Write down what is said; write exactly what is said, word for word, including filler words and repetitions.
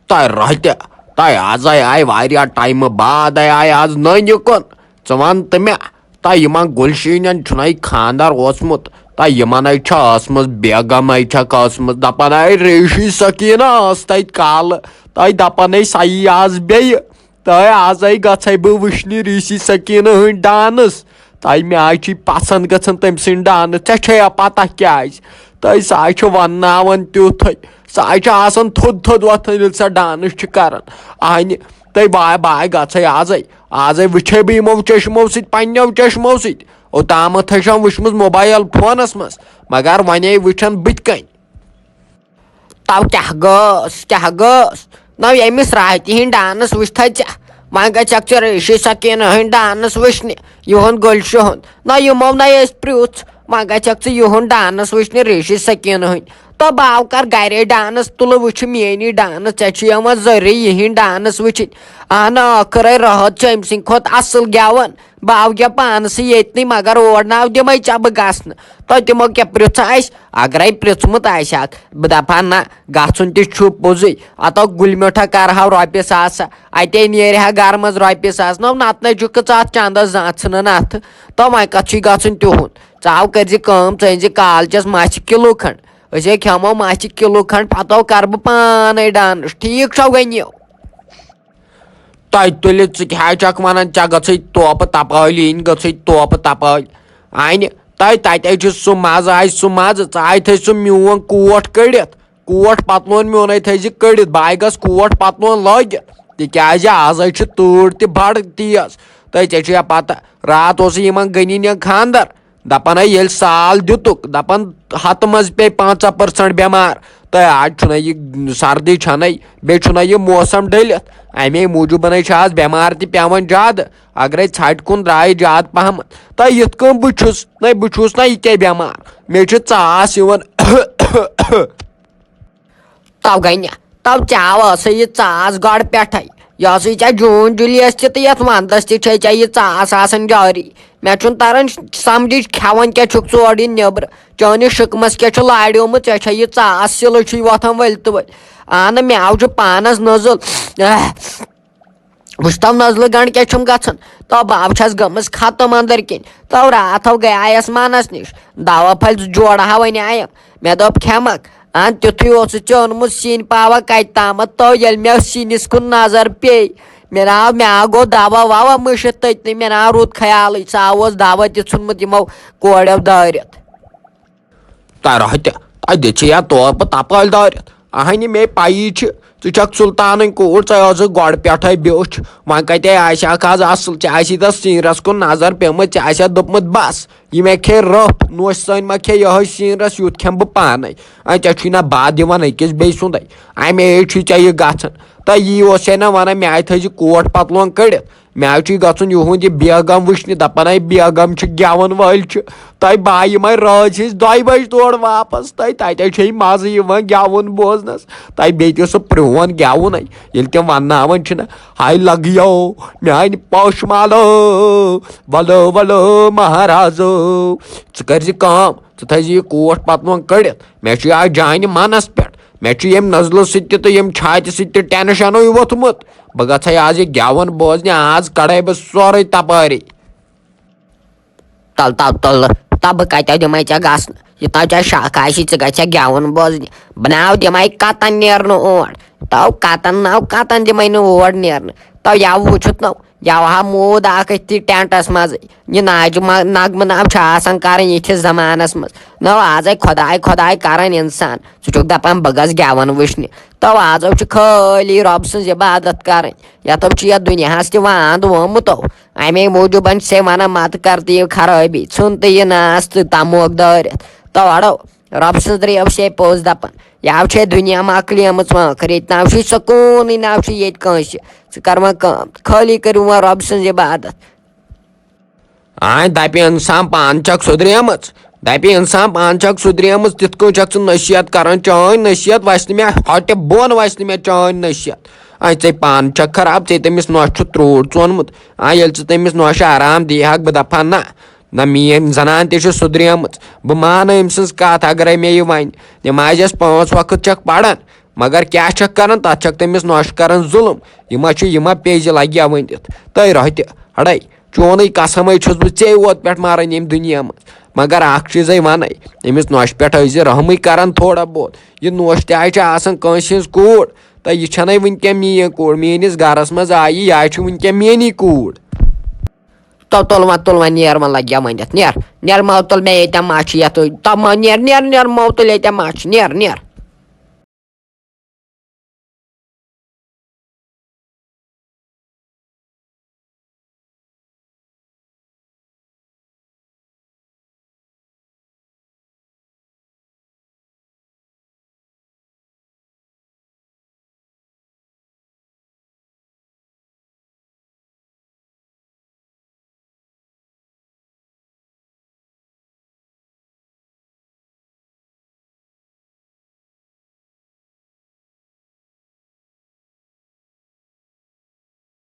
تۄہہِ رۄہتہِ، تۄہہِ آزے آیہِ واریاہ ٹایمہٕ بعد آیہِ آز نٔنۍ یہِ کُن۔ ژٕ وَن تہٕ مےٚ، تۄہہِ یِمن گُلشیٖنن چھُنَے خانٛدر اوسمُت؟ تۄہہِ یِمن ہے چھےٚ ٲسمٕژ، بیگم ہے چھکھ ٲسمٕژ، دَپان ہے ریٖشی سکیٖنہ ٲس تَتہِ کالہٕ، تۄہہِ دَپان ہے سَیی آز بیٚیہِ۔ تۄہہِ آزے گژھے بہٕ وٕچھنہِ ریٖشی سکیٖنہ ہٕنٛدۍ ڈانس۔ تۄہہِ مےٚ آے چھُے پسنٛد گژھان تٔمۍ سٕنٛدۍ ڈانس، ژےٚ چھے پتہ کیازِ؟ تۄہہِ سُہ آے چھُ ونناوان تیُتھ ہے، سُہ آے چھُ آسان تھوٚد تھوٚد وۄتھان ییٚلہِ سۄ ڈانس چھِ کران۔ اہنہِ، تۄہہِ باے باے گژھے آزے، آزے وٕچھے بہٕ یِمو چشمو سۭتۍ، پننیو چشمو سۭتۍ۔ اوٚتامتھ ہے چھم وٕچھمٕژ موبایل فونس منٛز، مگر ونے وٕچھن بٕتھِ کنۍ۔ تو کیٛاہ گوٚس، کیٛاہ گوٚس؟ نو ییٚمِس راتہِ ہِنٛدۍ ڈانس وٕچھتھے ژےٚ، وۄنۍ گژھکھ ژٕ ریٖشی سکیٖنہ ہٕنٛدۍ ڈانس وٕچھنہِ، یِہُنٛد گُلشہِ ہُنٛد۔ نہ یِمو نَے اَسہِ پرٛژھ، وۄنۍ گژھکھ ژٕ یِہُنٛد ڈانس وٕچھنہِ ریٖشی سکیٖنہ ہٕنٛدۍ۔ تو باو کر گرے ڈانس، تُلہٕ وٕچھِ میٲنی ڈانس، ژےٚ چھُے یِوان ذٔریعہٕ یِہِنٛدۍ ڈانس وٕچھِنۍ۔ اہن ٲخٕرے رٲتھ چھُ أمۍ سٕنٛدِ کھۄتہٕ اصل گٮ۪وان۔ باو گیا پانسٕے ییٚتنٕے، مگر اور ناو دِمے ژےٚ بہٕ گژھنہٕ۔ تۄہہِ تِمو کیٛاہ پرٛژھ آسہِ؟ اگرے پرٛژھمُت آسہِ ہاکھ، بہٕ دپہٕ ہا نہ، گژھُن تہِ چھُ پوٚزُے۔ اتو گُلۍ میوٚٹھا کرہاو رۄپیہِ ساس، اتے نیرِ ہا گرٕ منٛز رۄپیہِ ساس۔ نو نتہٕ نے چھُکھ ژٕ اتھ چندس زانٛہہ ژھٕنان اتھٕ۔ تو وۄنۍ کتھ چھُے گژھُن تِہُنٛد؟ ژٕ آو کٔرزِ کٲم، ژٕ أنزِ کالچس مژھِ کِلوٗ کھنڈ۔ أسۍ ہے کھٮ۪مو مژھِ کِلوٗ کھنڈ، پتہٕ کرٕ بہٕ پانے ڈانس۔ ٹھیٖک چھا وۄنۍ یہِ؟ تۄہہِ تُلِتھ ژٕ کیٛاہ چھکھ ونان؟ ژےٚ گٔژھٕے توپہٕ تپٲلۍ یِنۍ، گٔژھٕے توپہٕ تپٲلۍ انہِ۔ تۄہہِ تتہِ چھُ سُہ مزٕ، آسہِ سُہ مزٕ، ژٕ آے تھٲے سُہ میون کوٹ کٔڑِتھ، کوٹ پتلون میونَے تھٲے زِ کٔڑِتھ، بہٕ آے گژھ کوٹ پتلون لٲگِتھ، تِکیازِ آز ہے چھِ تۭر تہِ بڑٕ تیز۔ تۄہہِ ژےٚ چھُ یا پتہ، راتھ اوسُے یِمن غنی نٮ۪ن خانٛدر، دپان ہے ییٚلہِ سال دِتُکھ، دپان ہتہٕ منٛز پیٚیہِ پنٛژاہ پٔرسنٹ بٮ۪مار۔ تہٕ آز چھُنہ یہِ سردی چھنَے، بیٚیہِ چھُنہ یہِ موسم ڈٔلِتھ، امے موٗجوٗبن ہے چھِ آز بٮ۪مار تہِ پٮ۪وان زیادٕ۔ اگرے ژھٹہِ کُن درٛایہِ زیادٕ پہمتھ، تہٕ یِتھ کٔنۍ بہٕ چھُس، نہ بہٕ چھُس نہ یہِ کیٛاہ بٮ۪مار، مےٚ چھِ ژاس یِوان۔ تو گٔے نہ، تو ژےٚ ٲسٕے یہِ ژاس گۄڈٕ پٮ۪ٹھَے۔ یہِ ٲسٕے ژےٚ جوٗن جُلیَس تہِ تہٕ یَتھ وَندَس تہِ چھے ژےٚ یہِ ژاس آسان جٲری۔ مےٚ چھُنہٕ تَران سَمجھِچ، کھٮ۪وان کیٛاہ چھُکھ ژٕ اورٕ یہِ نیٚبرٕ؟ چٲنِس شِکمَس کیٛاہ چھُ لاریومُت؟ ژےٚ چھےٚ یہِ ژاس سِلہٕ چھُے وۄتھان ؤلۍ تہٕ ؤلۍ۔ اَہنہٕ، مےٚ آو چھُ پانَس نٔزٕل۔ اہ۔ وٕچھ تو نزلہٕ گنڈ کیٛاہ چھُم گژھان۔ تو بہٕ چھَس گٔمٕژ ختم أنٛدٕرۍ کِنۍ۔ تو راتھ ہو گٔیایَس مَنَس نِش۔ دوا پھلۍ جوڑٕ ہا وَنیٛایم۔ مےٚ دوٚپ، "کھٮ۪مَکھ؟" اَہَن، تیُتھُے اوسُتھ ژےٚ اوٚنمُت سِنۍ پاوا کَتہِ تامَتھ۔ تو ییٚلہِ مےٚ سِنِس کُن نظر پیٚیہِ، مےٚ ناو، مےٚ آو گوٚو دوا ووا مٔشِتھ تٔتنٕے۔ مےٚ ناو رُت خیالٕے، سُہ اوس دوا تہِ ژھُنمُت یِمو کورٮ۪و دٲرِتھ۔ تۄہہِ رۄہتہِ، تۄہہِ دِژے یا توپہٕ تپٲلۍ دٲرِتھ۔ اہنہِ، مے پَیی چھِ، ژٕ چھکھ سُلطانٕنۍ کوٗر، ژےٚ ٲسٕکھ گۄڈٕ پٮ۪ٹھَے بیوٚچھ۔ وۄنۍ کَتہِ آسہِ ہاکھ آز اَصٕل؟ ژےٚ آسی تَتھ سیٖنرَس کُن نظر پیٚمٕژ، ژےٚ آسہِ ہا دوٚپمُت، "بَس، یہِ مےٚ کھے رٔپھ، نوشہِ سٲنۍ ما کھے یِہوٚے سیٖنرَس، یُتھ کھٮ۪مہٕ بہٕ پانَے۔" اَ، ژےٚ چھُے نہ بَد یِوان أکِس بیٚیہِ سُنٛدٕے، اَمے چھُے ژےٚ یہِ گژھان۔ تہٕ یی اوس ہے نہ وَنان، مےٚ آے تھٲیزِ کوٹ پَتلون کٔڑِتھ۔ مےٚ حظ چھُ یہِ گژھُن یِہُنٛد یہِ بیگم وٕچھنہِ، دَپان ہے بیگم چھِ گٮ۪وَن وٲلۍ چھِ۔ تۄہہِ بہٕ یِمَے رٲژ ہِنٛز دۄیہِ بَجہِ تورٕ واپَس، تۄہہِ تَتہِ حظ چھے مَزٕ یِوان گٮ۪وُن بوزنَس۔ تۄہہِ بیٚیہِ تہِ سُہ پرٛون گٮ۪وُن ہے، ییٚلہِ تِم وَنناوان چھِنہ، "ہاے لَگیو میٛانہِ پوشہٕ مالو، وَلو وَلو مہرازو۔" ژٕ کٔرۍ زِ کٲم، ژٕ تھٲیزِ یہِ کوٹ پَتلون کٔڑِتھ۔ مےٚ چھُ یہِ آز جانہِ مَنَس پٮ۪ٹھ۔ مےٚ چھُ ییٚمہِ نزلہٕ سۭتۍ تہِ تہٕ ییٚمہِ چھاتہِ سۭتۍ تہِ ٹٮ۪نشَنٕے ووٚتھمُت۔ بہٕ گژھے آز یہِ گٮ۪وُن بوزنہِ، آز کڑے بہٕ سورُے تپٲری۔ تل تل تل، تہ بہٕ کتہِ دِمے ژےٚ گژھنہٕ؟ یہِ تام ژےٚ شک آسی، ژٕ گژھکھ گٮ۪وُن بوزنہِ۔ بہٕ ناو دِمے کتن نیرنہٕ اور۔ تو کتن ناو کتن دِمے نہٕ اور نیرنہٕ۔ تو یَوٕ وُچھُتھ نو، یَوٕ ہا موٗد اکھ أتھی ٹینٹس منٛز۔ یہِ ناجہِ ما-، نغمہٕ ناو چھُ آسان کرٕنۍ یِتھِس زمانس منٛز۔ نو آزے خۄداے خۄداے کران انسان۔ ژٕ چھُکھ دَپان بہٕ گژھٕ گٮ۪وَن وٕچھنہِ۔ تو آزو چھِ خٲلی رۄب سٕنٛز عبادت کَرٕنۍ۔ یَتھو چھُ یَتھ دُنیاہَس تہِ واند وومُت تو۔ اَمے موٗجوٗبَن چھِ سے وَنان مَتہٕ کَر تہٕ یہِ خرٲبی۔ ژھُن تہٕ یہِ ناس تہٕ تَموکھ دٲرِتھ۔ تو اَڑو، رۄب سٕنٛز رٲو چھے پوٚز دَپان۔ یَوٕ چھے دُنیا مۄکلیمٕژ وٲنٛکھٕر۔ ییٚتہِ نہ چھُے سکوٗنٕے، نہ چھُ ییٚتہِ کٲنٛسہِ۔ ژٕ کَر وۄنۍ کٲم، خٲلی کٔرِو وۄنۍ رۄب سٕنٛز عبادت۔ آے دَپہِ اِنسان پانہٕ چھکھ سُدریمٕژ، دَپہِ اِنسان پانہٕ چھکھ سُدریمٕژ، تِتھ کٔنۍ چھکھ ژٕ نصیحت کران، چٲنۍ نصیحت وَسہِ نہٕ مےٚ ہۄٹہِ بۄن، وَسہِ نہٕ مےٚ چٲنۍ نصیحت۔ آے ژے پانہٕ چھکھ خراب، ژے تٔمِس نۄشہِ چھُ ترٛوٹ ژونمُت۔ آے ییٚلہِ ژٕ تٔمِس نۄشہِ آرام دی ہاکھ، بہٕ دَپہٕ ہا نہ، نہ میٲنۍ زنان تہِ چھِ سُدریمٕژ، بہٕ مانہٕ أمۍ سٕنٛز کَتھ۔ اگرے مےٚ یہِ وَنہِ، نٮ۪مازِ یۄس پانٛژھ وقت چھکھ پران، مگر کیٛاہ چھکھ کران؟ تتھ چھکھ تٔمِس نۄشہِ کران ظُلُم۔ یہِ ما چھُ، یہِ ما پیٚیہِ زِ لگہِ ہا ؤنِتھ؟ تٔرۍ روٚہہِ تہِ، ہڑے، چونُے قسمے چھُس بہٕ ژے یوت پٮ۪ٹھ ماران ییٚمہِ دُنیا منٛز۔ مگر اکھ چیٖزے ونے، أمِس نۄشہِ پٮ۪ٹھ ٲسۍ زِ رحمٕے کران تھوڑا بہت۔ یہِ نۄش تہِ آے چھِ آسان کٲنٛسہِ ہٕنٛز کوٗر، تہٕ یہِ چھنَے وٕنکٮ۪ن میٛٲنۍ کوٗر۔ میٛٲنِس گرس منٛز آیہِ، یہِ آے چھِ وٕنکٮ۪ن میٛٲنی کوٗر۔ تو تُل وۄنۍ، تُل وۄنۍ، نیر وۄنۍ، لگیا ؤنِتھ، نیر، نیر، مو تُل مےٚ ییٚتٮ۪ن ماچھ یتھ، تم نیر، نیر، نیر، مو تُل ییٚتٮ۪ن ماچھ، نیر، نیر۔